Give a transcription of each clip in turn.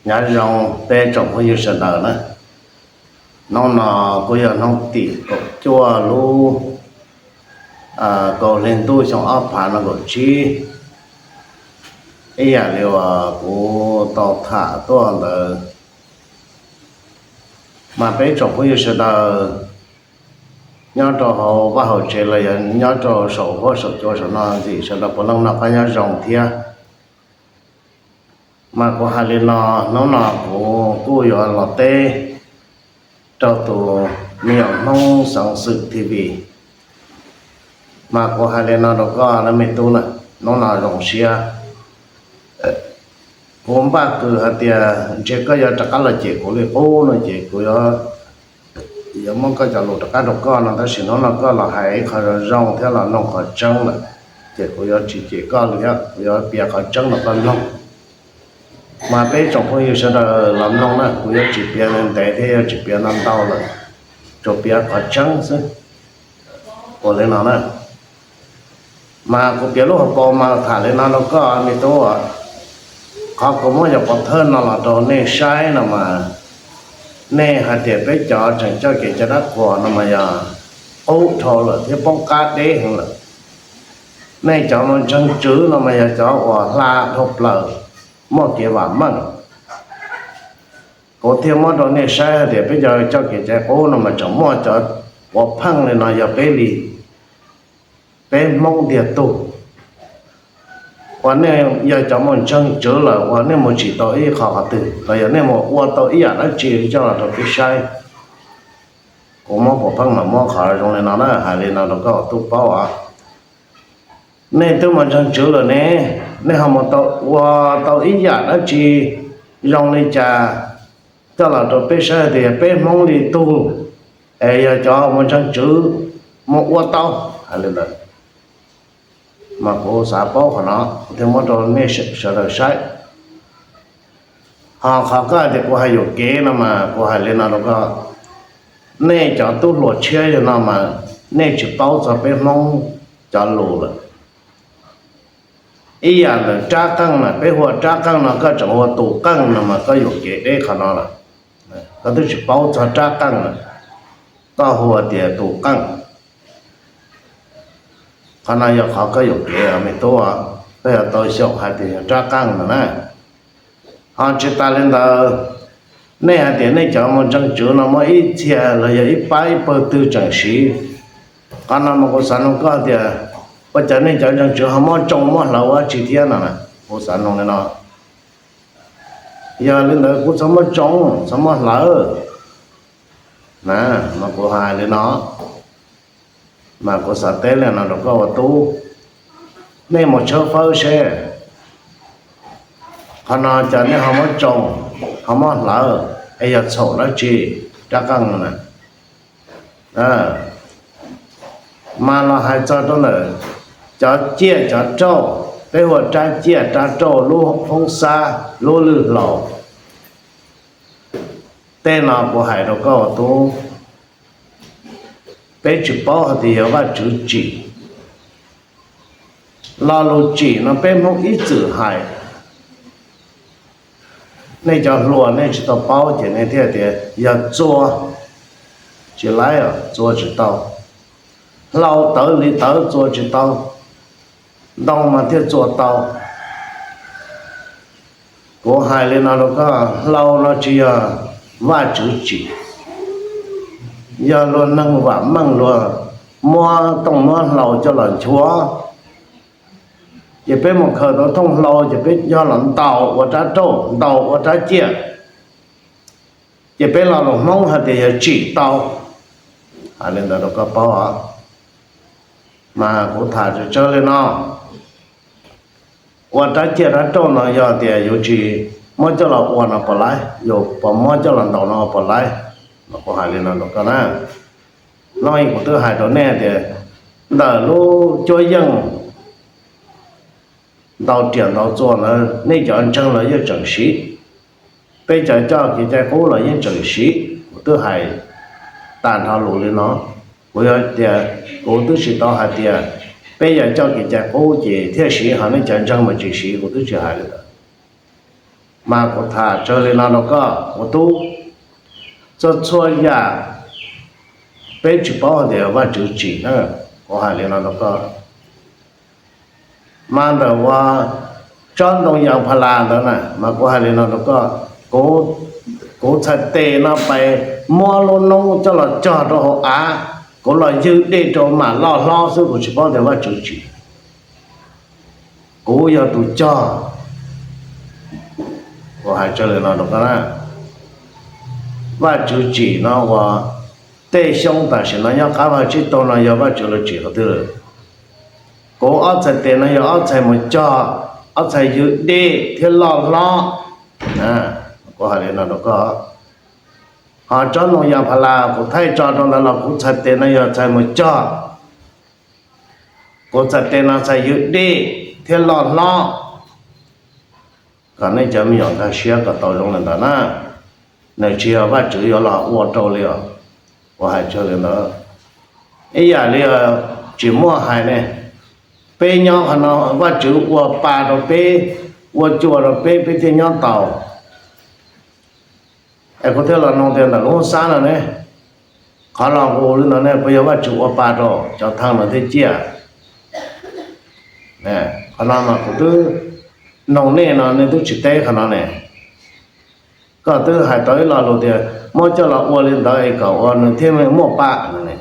Nyob zoo peb tsoom phooj ywg sawv daws na. Hnub no kuj yog hnub tim kaum cuaj lub kaum hli ntuj xyoo ob phav nees nkaum tsib, ib yam li uas kuv tau tham tuaj ntawd, mas peb tsoom phooj ywg sawv daws nyob rau hauv vaj hauv tsev los yog nyob rau saum huab saum cua saum no ntxim sawv daws puav leej noj qab nyob zoo thiab. Mas kuv hais li no, hnub no kuv kuj yuav los teb rau tus me nyuam Hmoob Xeev Xwm T V. Mas kuv hais li no rau koj na me tub na, hnub no zoo siab, kuv npaj kws hais tias ntshe koj yuav rov qab los cem kuv li qub no ces kuv yuav muab koj cov lus rov qab rau koj no, tab sis hnub no koj los hais ib qho zoo zoo thiab los mloog qhov tseeb lawm, ces kuv yuav tsis cem koj li thiab, kuv yuav piav qhov tseeb rau koj mloog. Mas peb tsoom phooj ywg sawv daws los mloog na, kuv yuav tsis piav ntev thiab yuav tsis piav ntau ntau lawm, tsuas piav qhov tseeb xwb. Ua li no na, mas kuv piav lub hauv paus mas tham li no rau koj me tub. Qhov kuv muab cov pov thawj no los rau nej saib no mas, nej hais tias peb cov tseem coj kev cai dab qhuas no mas yog qub dhau lawm thiab poob qab deb heev lawm. Nej cov mus ntseeg tswv no mas yog cov uas hla dhau plaws, muaj kev vam meej. Kuv thiaj muab rau nej saib hais tias peb cov coj kev cai qub no mas tseem muaj cov quav pheej li no yog peb li, peb Hmoob ntiag tug. Uas nej yog cov mus ntseeg tswv lawm uas nej mus tsim tau ib qho qhov twg los yog nej mus ua tau ib yam dab tsi coj los rau peb saib, kuv muab quav pheej mas muab qhov zoo li no na, hais li no rau koj tub paub os. Nej twb mus ntseeg tswv lawm ne, nej ho mus ua tau ib yam dab tsi zoo li cas coj los rau peb saib tias peb Hmoob li tug, es yog cov mus ntseeg tswv mus ua tau, hais li ntawd. Mas kuv xav paub qhov no, kuv thiaj muab rau nej sawv daws saib. Ho qhov koj hais tias kuv hais yuam kev no mas kuv hais li no rau koj, nej cov tub hluas tshiab yog no mas nej tsis paub txog peb Hmoob cov lus lawm. Ib yam ntawm rab qeej mas peb hu ua rab qeej no koj tseem hu ua tus qeej no mas koj yuam kev deb qhov no lawm. Koj twb tsis paub txog rab qeej lawm, koj hu ua tias tus qeej. Qhov no yog qhov koj yuam kev me tub, koj yuav tau xyaum hais tias yog rab qeej no na. Ho tsis tas li ntawd, nej hais tias nej cov mus ntseeg tswv no muaj ib txhia los yog ib pab ib pawg twg tseem siv. Qhov no mas kuv xav nug koj tias, ua cas nej cov ntseeg tswv ho muab tsoo muab hlawv ua dab tsi thiab no? Kuv xav nug li no. Yog li ntawd kuv txhob muab tsoo, txhob muab hlawv na, mas kuv hais li no. Mas kuv xav teb li no rau koj ua tub, nej mus tshawb fawb seb qhov no cas nej ho muab tsoo, ho muab hlawv, es yog txhaum dab tsi rab qeej na? Mas los hais txog rau ntawm cov ciaj cov rauj, peb hu ua rab ciaj rab rauj, lub foob xab, lub lwj hlau, tej no kuv hais rau koj ua tub, peb tsis paub hais tias yog Vajtswv tsim. Lo lus tsim no peb Hmoob ib txwm hais, nej cov hluas nej tsis tau paub ces nej thiaj tias yog txua, tsis laib os, txua tsis tau. Hlau tawv li tawv txua tsis tau, ntoo mas thiaj txua tau. Kuv hais li no rau koj, hlau no tsis yog Vajtswv tsim, yog luag neeg vam meej luag muab tooj muab hlau coj los nchuav, ces peb mus khaws tau tooj hlau ces peb coj los ntaus ua rab rauj, ntaus ua rab ciaj, ces peb lo lus Hmoob hais tias yog tsim tau. Hais li ntawd rau koj paub os. Mas kuv tham tsawg tsawg li no, ua rab ciaj rab rauj no yog tias yuav tsis muab coj los ua no puas laib, yuav puas muab coj los ntaus no puas laib? Mas kuv hais li no rau koj na, no kuv twb hais rau nej tias ntawm lub cuab yeej ntaus riam ntaus txuas ntawd nej cov ntseeg los yeej tseem siv, peb cov coj kev cai qub los yeej tseem siv. Kuv twb hais tag nrho lus li no, kuv yog tias kuv twb tsis tau hais tias peb yog coj kev cai qub ces thiaj siv, ho nej cov ntseeg mas tsis siv, kuv twb tsis hais li ntawd. Mas kuv tham tsawg li no rau koj ua tub, txhua txhua yam peb tsis paub hais tias Vajtswv tsim na. Kuv hais li no rau koj, mas ntawm ua tsob ntoo yas pha las ntawd na, mas kuv hais li no rau koj, kuv txhais tes no pais muab lub noob coj los cog rau hauv av, kuv los ywg dej rau mam loj hlob xwb, kuv tsis paub tias Vajtswv tsim. Kuv yog tus cog. Kuv hais tsawg li no rau koj na, Vajtswv tsim no uas tej xyoob tam sim no nyob qab vag tsib taug no yog Vajtswv lawv tsim qhov twg lawm? Kuv ob txhais tes no yog ob txhais mus cog, ob txhais ywg dej thiab loj hlob. Kuv hais li no rau koj, ho tsob ntoo yas pha las kuv thaij tso rau ntawd los kuv txhais tes no yog txhais mus cog, kuv txhais tes no txhais ywg dej thiab loj hlob. Kom nej cov me nyuam nkag siab kom tau zoo li ntawd na. Nws tsis yog Vajtswv yuav los ua rau li os. Kuv hais tsawg li ntawd, ib yam li tsis muaj hais ne, peb nyob qhov no Vajtswv ua pa rau peb, ua cua rau peb, peb thiaj nyob tau. Es kuv thiaj los nug tias ntawm lub hoob xab no ne, qhov los nqus li ntawd ne, puas yog Vajtswv ua pa rau cov thaj no thiab ciaj? Qhov no mas kuv twb nug nej no nej twb tsis teb qhov no ne. Koj twb hais tau ib lo lus tias muab coj los ua li ntawd es kom ua nws thiaj muaj pa no ne.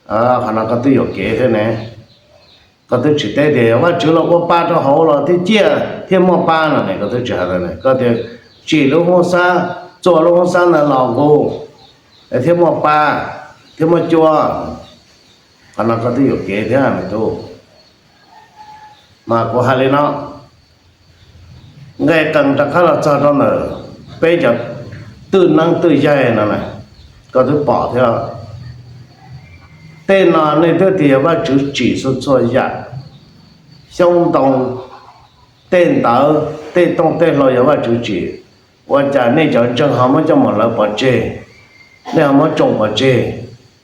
Qhov no koj twb yuam kev thiab ne. Koj twb tsis teb tias Vajtswv los ua pa rau hauv los thiaj ciaj thiaj muaj pa no ne, koj twb tsis hais li ne. Koj tias tsim lub hoob xab, txua lub hoob xab ntawd los nqus thiaj muaj pa, thiaj muaj cua. Qhov no koj twb yuam kev thiab me tub. Mas kuv hais li no, nqe qees rov qab los txog rau ntawm peb cov twj neeb twj yaig no na, koj twb pom thiab. Tej no nej twb tias Vajtswv tsim txhua txhua yam, xyoob ntoo, tej ntawv, tej tooj tej hlau yog Vajtswv tsim, ua cas nej cov ntseeg ho muab coj mus lawv pov tseg, nej ho muab tsoo pov tseg?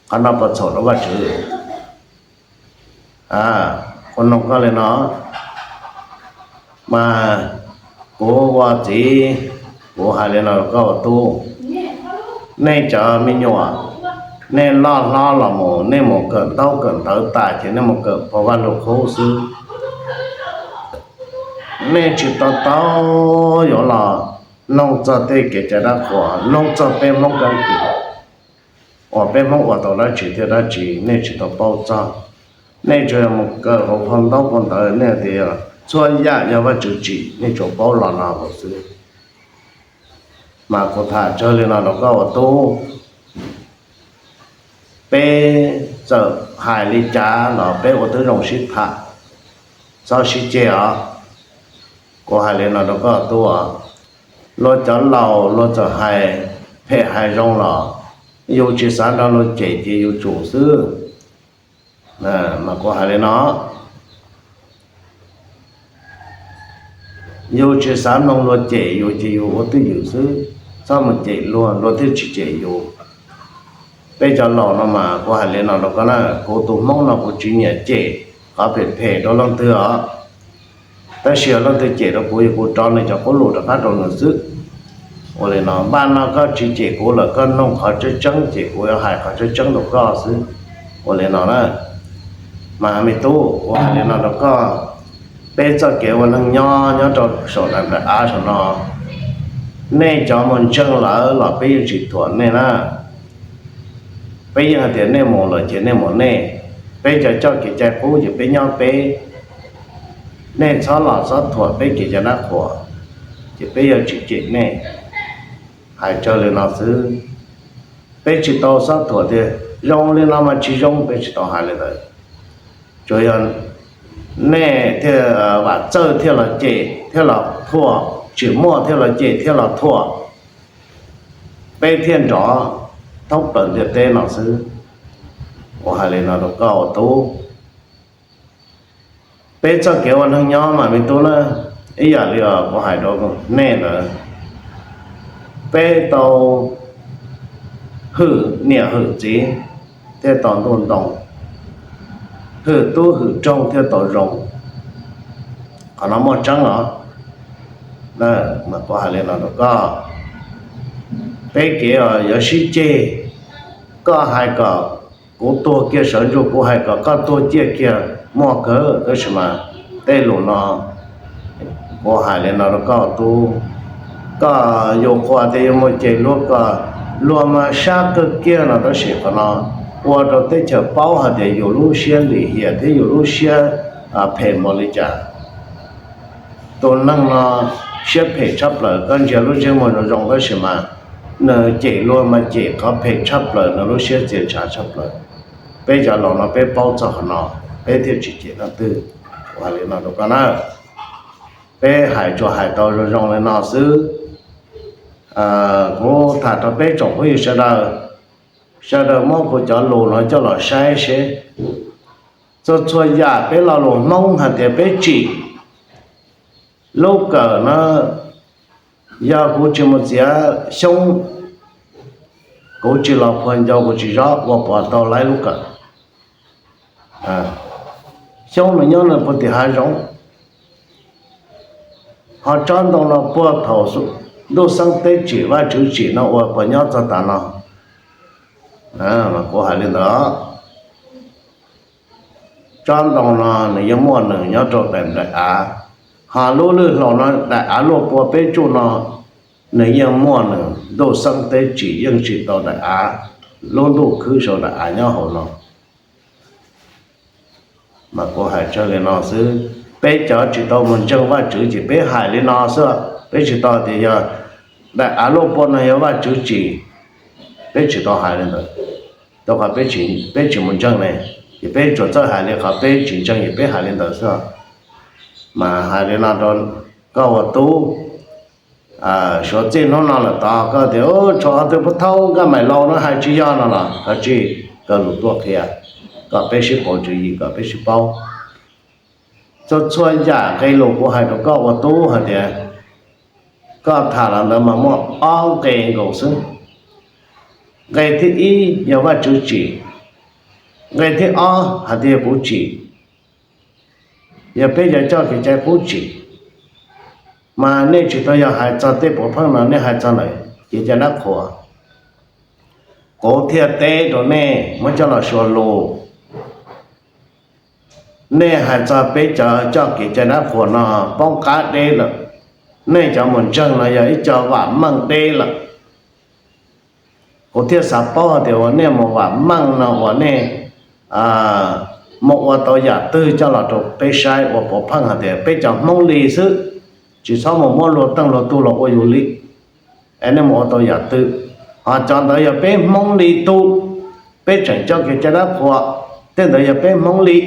Qhov no puas txhaum rau Vajtswv? Kuv nug koj li no, mas kuv ua txiv, kuv hais li no rau koj ua tub, nej cov me nyuam, nej loj hlob los mus nej mus kawm ntaub kawm ntawv tas ces nej mus kawm puag vaj lug qub xwb. Nej tsis to taub yuav los noog txog tej kev cai dab qhuas, noog txog peb Hmoob keeb kwm uas peb Hmoob ua tau dab tsi thiab dab tsi nej tsis tau paub txog. Nej tsuas yog mus kawm hauv phau ntaub phau ntawv, nej tias txhua yam yog Vajtswv tsim, nej tsuas paub los no lawm xwb. Mas kuv tham tsawg li no rau koj ua tub, peb txawm hais li cas los peb ua tib zoo sib tham, txhob sib ceg os. Kuv hais li no rau koj ua tub, luag cov laus luag txawm hais phem hais zoo los yus tsis xav nrog luag cem ces yus tsum xwb. Mas kuv hais li no, yus tsis xav mloog luag cem yus ces yus ua twj ywm xwb, txhob mus cem luag, luag thiaj tsis cem yus. Peb cov laus no mas kuv hais li no rau koj na, kuv tus Hmoob no kuv tsis nyiam cem qhov phem phem rau leej twg os. Tab sis yog leej twg cem rau kuv, yog kuv rov nws cov qub lus rov qab rau nws xwb. Ua li no, npaj no koj tsis cem kuv lawm, koj noog qhov tseeb tseeb ces kuv yuav hais qhov tseeb tseeb rau koj xwb. Ua li no na, mas me tub, kuv hais li no rau koj, peb txoj kev ua neej nyob nyob rau saum daim nplaim av saum no, nej cov mus ntseeg lawm los peb yeej tsis thuam nej na. Peb yeej hais tias nej mus lawm ces nej mus nej, peb cov coj kev cai qub ces peb nyob peb. Nej txhob los txhob thuam peb kev cai dab qhuas, ces peb yuav tsis cem nej. Hais tsawg li no xwb, peb tsis tau txhob thuam tias zoo li no mas tsis zoo, peb tsis tau hais li ntawd. Tsuas yog nej thiaj, Vam Txawj thiaj los cem thiaj los thuam, Tsim Muaj thiaj los cem thiaj los thuam, peb thiaj nrov thoob plaws ntiaj teb no xwb. Kuv hais li no rau koj ua tub, peb txoj kev ua neej nyob mas me tub na, ib yam li kuv hais rau nej ntawd, peb tau hwm niam hwm txiv thiaj tau ntuj ntoo, hwm tub hwm roog thiaj tau zoo. Qhov no muaj tseeb los? Mas kuv hais li no rau koj, peb kev yuav sib ceg, koj hais kom kuv tuag kiag sawv ntsug, kuv hais kom koj tuag ciaj kiag, muaj kawg. Tab sis mas tej lus no kuv hais li no rau koj tub, koj yus qhuas tias yuav mus cem luag kom luag mas sab kawg kiag no, tab sis qhov no ua rau teb chaws paub hais tias yus lub siab lim hiam thiab yus lub siab phem npaum li cas. Tus neeg no siab phem tshaj plaws, koj ntsia lub ntsej muag zoo zoo tab sis mas nws cem luag mas cem qhov phem tshaj plaws, nws lub siab txias ntshav tshaj plaws. Peb cov laus no peb paub txog qhov no, peb thiaj tsis cem leej twg. Kuv hais li no rau koj na, peb hais tsuas hais tau zoo zoo li no xwb. Kuv tham rau peb tsoom phooj ywg sawv daws, sawv daws muab kuv cov lus no coj los saib seb, txhua txhua yam peb lo lus Hmoob hais tias peb tsim lub kawm na, yog kuv tsis mus txiav xyoob, kuv tsis los phua ncau, kuv tsis zob, ua puas tau laib lub kawm? Xyoob nws nyob nws puag tim hav zoov, ho tsob ntoo no puag thaum ntuj xeeb teb tsim Vajtswv tsim no ua puas nyob txog tav no? Kuv hais li ntawd, tsob ntoo no nws yeej muaj nws nyob rau daim daim av, ho lub lwj hlau no daim av luaj pua peb tsuj no, nws yeej muaj nws, ntuj xeeb teb tsim yeej tsim tau daim av, lub ntuj khwb sau daim av nyob hauv no. Mas kuv hais tsawg li no xwb, peb cov tsis tau mus ntseeg Vajtswv ces peb hais li no xwb, peb tsis tau tias yog daim av luaj pua no yog Vajtswv tsim, peb tsis tau hais li ntawd. Rau qhov peb tsis mus ntseeg ne, ces peb tsuas txawj hais li qhov peb tsis ntseeg ces peb hais li ntawd xwb. Mas hais li no rau koj ua tub, suav txij hnub no lawm tod koj tias tshuav qhov twg puag thaum Nkaj Maim Laus no hais tsis yog no los koj tsij kaw lus tuaj qhia kom peb sib pauv tswv yim, kom peb sib paub. Txhua txhua yam nqe lus kuv hais rau koj ua tub hais tias koj tham los ntawd mas muaj ob nqe nkaus xwb. Nqe thib ib yog Vajtswv tsim, nqe thib ob hais tias yog kuv tsim, yog peb cov coj kev cai qub tsim. Mas nej tsis tau yog hais txog tej puav pheej no, nej hais txog ntawm kev cai dab qhuas. Kuv thiaj teb rau nej muab coj los xyuas lus. Nej hais txog peb cov coj kev cai dab qhuas no poob qab deb lawm. Nej cov mus ntseeg no yog ib co vam meej deb lawm. Kuv thiaj xav paub hais tias uas nej mus vam meej no uas nej mus ua tau yam twg coj los rau peb saib ua puav pheej hais tias peb cov Hmoob li xwb, tsis txhob mus muab luag teej luag tug los ua yus li. Es nej mus ua tau yam twg? Ho cov ntawd yog peb Hmoob li tug, peb tseem coj kev cai dab qhuas, tej ntawd yog peb Hmoob li.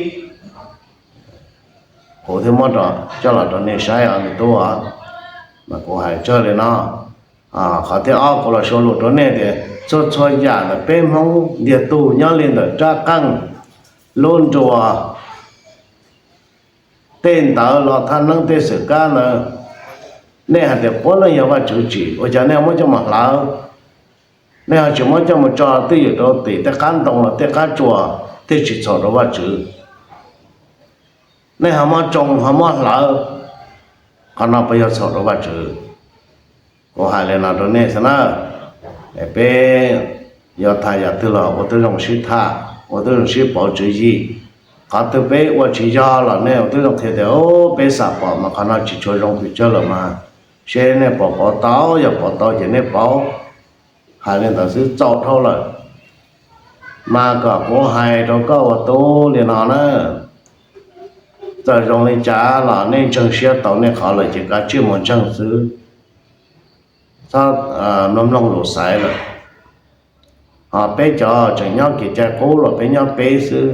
Kuv thiaj muab coj los rau nej saib os me tub. Mas kuv hais tsawg li no. Qhov thib ob kuv los xyuas lus rau nej tias txhua txhua yam ntawm peb Hmoob ntiag tug nyob li ntawm rab qeej, lub nruas, tej ntawv los thaj neeb tej xwm kab ntawd, nej hais tias puav leej yog Vajtswv tsim, ua cas nej muab coj mus hlawv? Nej ho tsis muab coj mus tso twj ywm rau tim tej qab ntoo los tej qab tsuas thiaj tsis txhaum rau Vajtswv. Nej ho muab tsoo ho muab hlawv, qhov no puas yog txhaum rau Vajtswv? Kuv hais li no rau nej xwb na. Peb yuav tham yam twg los ua tib zoo sib tham, ua tib zoo sib pauv tswv yim. Qhov twg peb ua tsis yog los nej ua tib zoo qhia tias peb xam pom mas qhov no tsis tshua zoo pes tsawg lawm mas, seb nej puas pauv tau, yog pauv tau ces nej pauv. Hais li ntawd xwb txaus dhau lawm. Mas kom kuv hais rau koj ua tub li no na, txawm zoo li cas los nej ntseeg siab tau nej qhov lawm ces kav tsij mus ntseeg xwb, txhob mloog mloog lus xaiv lawm. Ho peb cov tseem nyob kev cai qub los peb nyob peb xwb.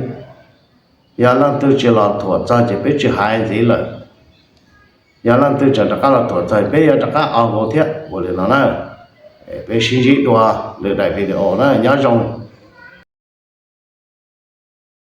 Yog leej twg tsis los thuam txog ces peb tsis hais ntxiv lawm. Yog leej twg tseem rov qab los thuam txog peb yuav rov qab o nkaus thiab ua li no na. Peb sib ntsib dua lwm daim video na, nyob zoo.